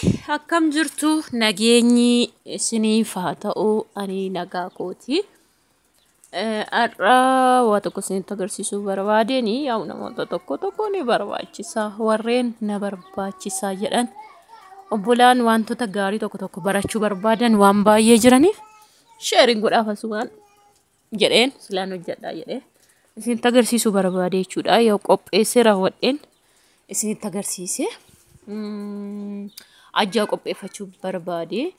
Akkam jirtu? Nageenyi isiniif haa ta'u. Ani nagaa kooti. Har'a waa tokko isinitti agarsiisuu barbaadeen, yaa'u namoota tokko tokko ni barbaachisa. Warreen na barbaachisaa jedhan, obbolaan wantoota gaarii tokko tokko barachuu barbaadan waan baay'ee jiraniif, sharing godhaaf asumaan jedheen silaan hojjedhaa jedhee isinitti agarsiisuu barbaade jechuudha. Yoo qopheessee raawwadheen isinitti agarsiise. Ajjaa qopheeffachuu barbaade.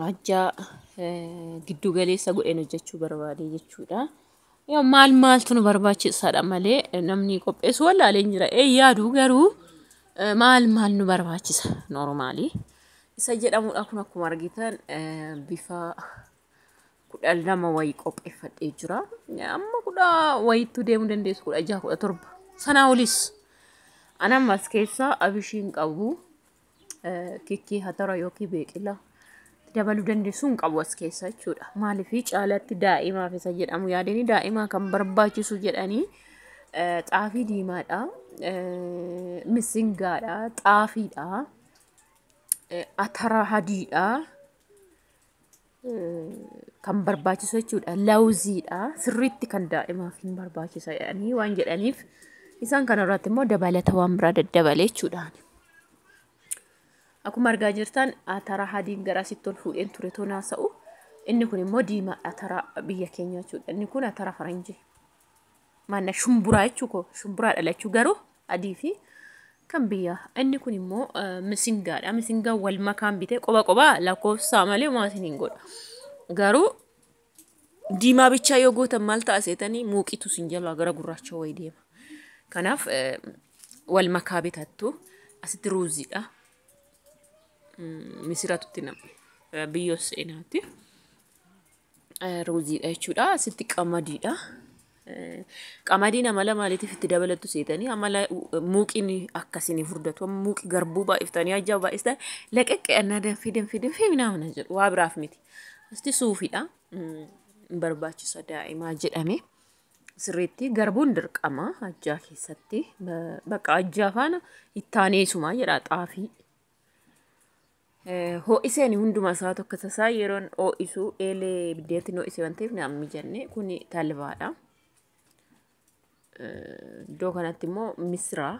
Ajjaa giddu galeessa godheen hojjechuu barbaade jechuudha. Yaa maal maaltu nu barbaachisaadha malee namni qopheessu wallaalee hin jira. Ee, yaadu garuu maal maal nu barbaachisa normal isa jedhamudha. Kun akkuma argitan bifa 12 wayii qopheeffadhee jira. Amma kudha wayiittuu deemuu dandeessu, 16, 17 sanaa olis. Ana ammas keessaa abishiin qabu, kikkii hatara yookiin beeqila dabaluu dandeessu hin qabu as keessa jechuudha. Maaliif? Caalatti daa'imaaf isa jedhamu yaadanii daa'imaa kan barbaachisu jedhanii xaafii diimaadha, misingaadha, xaafiidha, atara adiidha. Kan barbaachisu jechuudha. Lawuziidha. Sirriitti kan daa'imaaf hin barbaachisa jedhanii waan jedhaniif, isaan kanarratti immoo dabalata waan biraa daddabalee jechuudha. Akkuma argaa jirtan atara adiin gara asitti ol fuudheen ture tonaasa'u. Inni kun immoo diimaa atara biyya keenya jechuudha. Inni kun atara faranjii. Maanna shumburaa jechuu koo, shumburaa dhalachuu garuu adii fi kan biyya. Inni kun immoo misingaadha. Misingaa wal makaan bitee qoba qobaa lakkoofsaa malee maal hin godha. Garuu diimaa bichaa yoo gootan maal ta'a seetanii, muuqitu sin jalaa gara gurraacha wayii deema. Kanaaf wal makaa bitattu. Asitti ruuziidha. Misiratutti nama biyyoo seenaati. Ruuziidha jechuudha. Asitti qamadiidha. Qamadiin amala maaliitiif itti dabalattu seetanii, amala muuqiin akkasiin furdatu. Muuqii garbuu baay'iftanii, ajjaa baay'istan, laqeqqee annaa danfii danfii danfii minaamina jedhu, waa biraaf miti. Asitti suufiidha. Barbaachisa daa'imaa jedhame. Sirriitti garbuun dirqama ajjaa keessatti. Bakka ajjaa faana ittaaneesumaa jedha xaafii. Ho'iseen hunduma isaa tokko tasaa yeroon ho'isu eelee biddeetti ho'ise waan ta'eef naan mijanne. Kun talbaadha. Iddoo kanatti immoo misiraa.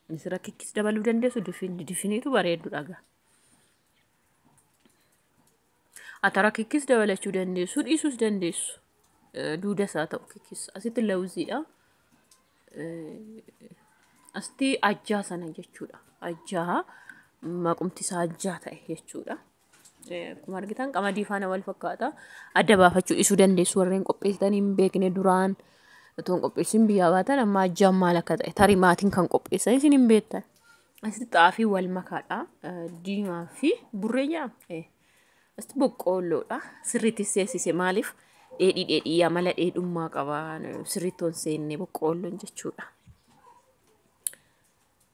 Misira kikkis dabaluu dandeessu, difiniitu bareeddu dhagaa. Atara kikkis dabalachuu dandeessu, dhiisuus dandeessu. Duuda isaa ta'u kikkis. Asitti lawuziidha. Asitti ajjaa sana jechuudha. Ajjaa maqumti isaa ajjaa ta'e jechuudha. Akkuma argitan qamadii faana wal fakkaata. Adda baafachuu dhiisuu dandeessu warreen qopheessitanii hin beekne duraan. Otoo hin qopheessin biyyaa baatan, amma ajjaan maal akka ta'e tarii maatiin kan qopheessan isin hin beektan. Asitti xaafii wal makaadha. Diimaa fi burree jedhama. Asitti boqqoolloodha. Sirriitti seessise, maaliif dheedhii dheedhii amala dheedhummaa qaba. Sirriitti ol seenne boqqoolloon jechuudha.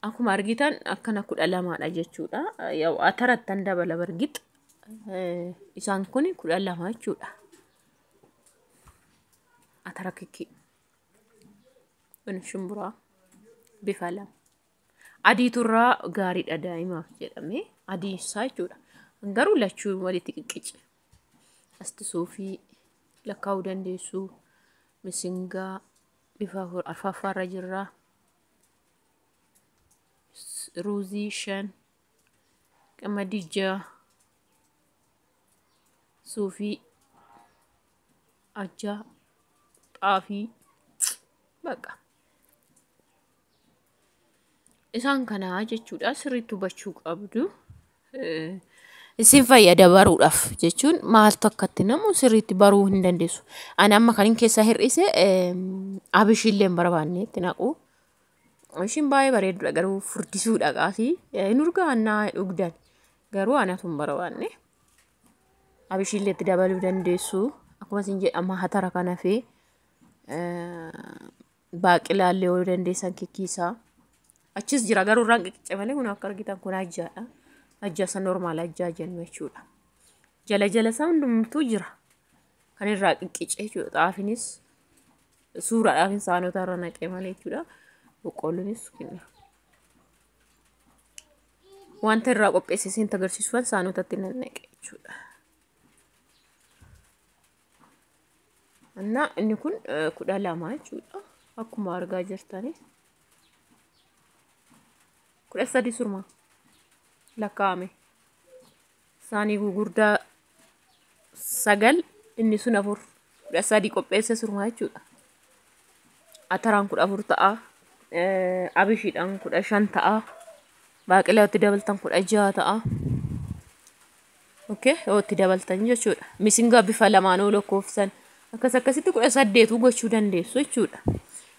Akkuma argitan akkana 12dha jechuudha. Yaa'u atarattan dabala bargix. Isaan kun 12 jechuudha. Atara kikkii. Kun shumburaa bifa lama. Adiiturraa gaariidha daa'imaaf jedhamee adii isaa jechuudha. Garuu lachuu walitti qiqqice. Asti suufii lakkaa'uu dandeessu. Misingaa bifa arfaffaarra jirra. Ruuzii shan, qamadii ja'a, suufii, ajjaa, xaafii, baqa. Isaan kanaa jechuudha, sirriitti hubachuu qabdu. Isin fayyada baruudhaaf jechuun maaltu akkatti namu sirriitti baruu hin dandeessu. Ani amma kan hin keessaa hir'ise abishiillee hin barbaanne itti naqu. Abishiin baay'ee bareedudha garuu furdisuudha qaasii. Hin urgaannaa dhugdan garuu anatu hin barbaanne. Abishiillee itti dabaluu dandeessu. Akkuma isin jedhama hatara kana fi baaqilaallee yoo dandeessan kikkiisaa. Achis jira garuu irraan qiqqice malee. Kun akka argitan kun ajjaadha. Ajjaa isa normal ajjaa jennu jechuudha. Jala jala isaa hundumtuu jira. Kan irraa qiccice jechuudha. Xaafinis suuraadhaaf saanota irra naqee malee jechuudha. Boqqolloonis kenna. Wanta irraa qopheesse isinitti agarsiisuuf saanotatti nannaqe jechuudha. Innaa inni kun 12 jechuudha. Akkuma argaa jirtani. 13 surma lakkaa'ame. Saanii gurguddaa 9 inni sun 4 13 qopheesse surmaa jechuudha. Ataraan 14 ta'a. Abishiidhaan 15 ta'a. Baaqelaa itti dabaltan 16 ta'a. Okay, yoo itti dabaltan jechuudha. Misingaa bifa lamaanuu lakkoofsan akkas akkasitti 18 gochuu dandeessu jechuudha.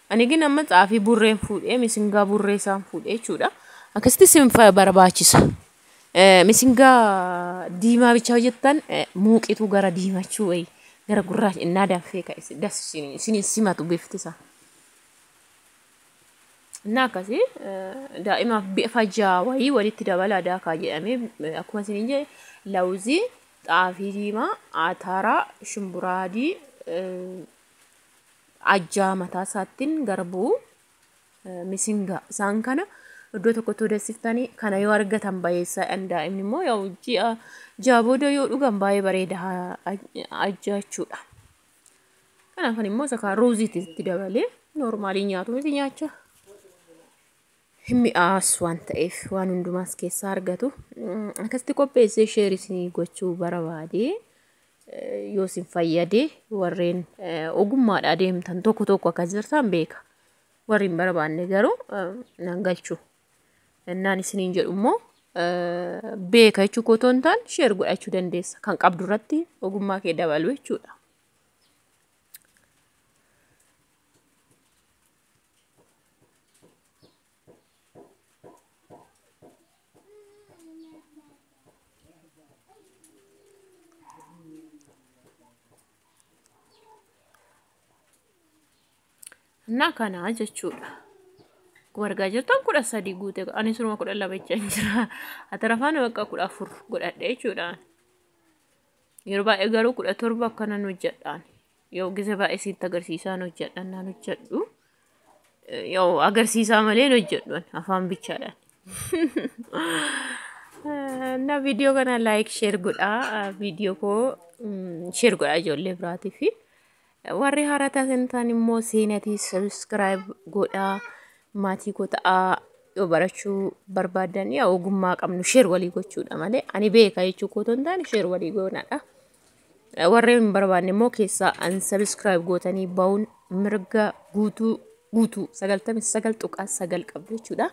Ani gin amma xaafii burreen fuudhee misingaa burree isaan fuudhee jechuudha. Akkasitti isin barbaachisa. Misingaa diimaa bichaa hojjettan muuqitu gara diimachuu wayi gara gurraacha innaa danfee ka'e isin simatu bifti isaa. Innaa akkasii daa'imaaf bifa ja'a wayii walitti dabalaa daakaa jedhamee akkuma isiniin jedhe lawuzii, xaafii diimaa, ataraa, shumburaa adii, ajjaa mataa isaattiin garbuu, misingaa isaan kana iddoo tokkotti odeessiftanii kana yoo argatan bayeessaadhaan daa'imni immoo yoo ji'a 6 booda yoo dhugan baay'ee bareeda ajjaa jechuudha. Kanaaf immoo isa kaan ruuziitti itti dabalee noormaalii nyaatu miti nyaacha. Hin mi'aas waan ta'eef waan hundumaas keessaa argatu. Akkasitti qopheessee sheer isinii gochuu barbaade yoo isin fayyade warreen ogummaadhaa deemtan tokko tokko akka jirtan beeka. Warri hin barbaanne garuu nan galchu. Innaan isiniin jedhu immoo beeka jechuu koo otoo hin taane sheer godhachuu dandeessa. Kan qabdu irratti ogummaa kee dabalu jechuudha. Innaa kana jechuudha. Akkuma argaa jirtan 13 guute. Ani suruma 12 jechaa jira. Atarafaan bakka 14 godhadhe jechuudha. Yeroo baay'ee garuu 17 akkanan hojjedhaan. Yoo gisa baay'ee sitti agarsiisaan hojjedhaan naan hojjedhu. Yoo agarsiisaa malee hin hojjedhu afaan bichaadhaan. Na viidiyoo kana like share godhaa. Viidiyoo koo share godhaa ijoollee biraatii fi warri haaraa taatan immoo seenatii subscribe godhaa. Maatii koo ta'aa yoo barachuu barbaadan yaa ogummaa qabnu share walii gochuudha malee ani beeka jechuu koo otoo hin taane share walii goonaadha. Warreen hin barbaanne immoo keessaa unsubscribe gootanii ba'uun mirga guutuu guutuu 99.9 qabdu jechuudha.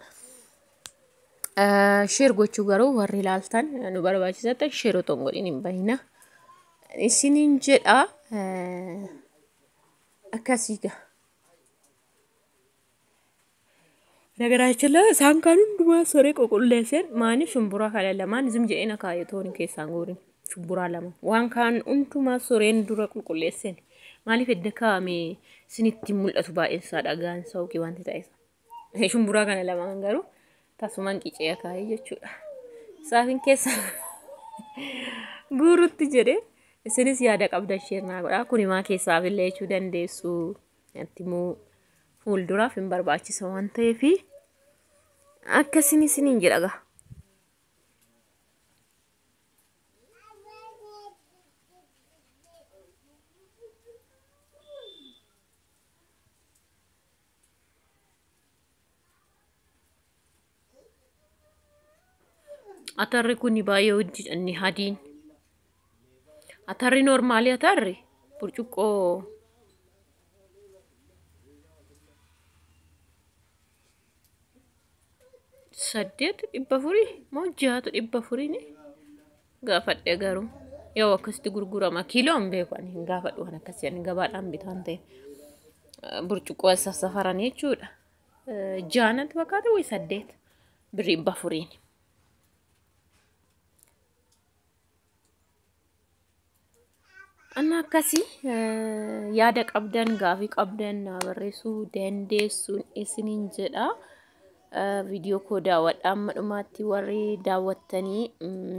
Share gochuu garuu warri ilaaltan nu barbaachisa ta'e share otoo hin godhin hin bahina. Isiniin jedha akkasii gaa. Nagaraachila isaan kaan hundumaa soree qulqulleesseen maaniif shumburaa kana lamaan zim jedhee na kaa'e tooni keessaan guurin shumburaa lama waan kaan hundumaa soreen dura qulqulleesseen maaliif edda kaa'ame isinitti mul'atu baay'een isaa dhagaan isaa yookiin wanti ta'e isaa shumburaa kana lamaan garuu tasumaan qicee kaa'e jechuudha. Saafin keessa guurutti jedhee isinis yaada qabdan sheernaa godhaa kun himaa keessaaf illee jechuu dandeessu natti immoo fuulduraaf hin barbaachisa waan ta'eef akkasin isiniin jedha gaa. Atarri kun baay'ee hojii inni hadiin. Atarri noormaalii atarri burcuqqoo 8 400 moo 6 400 gaafadhe garuu yoo akkasitti gurgurama kiiloo hin beeku ani hin gaafadhu waan akkasii ani gabaadhaan bitaan ta'e burcuqqoo sassafaran jechuudha. 6 natti fakkaata wayi 8 birrii 400. Anna akkasii yaada qabdan gaafii qabdan naa barreessuu dandeessuun isiniin jedha. Viidiyoo koo daawwadhaa amma dhumaatti warri daawwattanii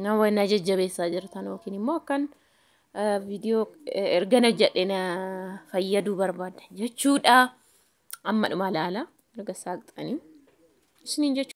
nama na jajjabeessaa jirtan yookiin immoo akkan viidiyoo erga na jedhe na fayyaduu barbaadan jechuudha. Amma dhuma ilaala erga saaqxanii isiniin jechuudha.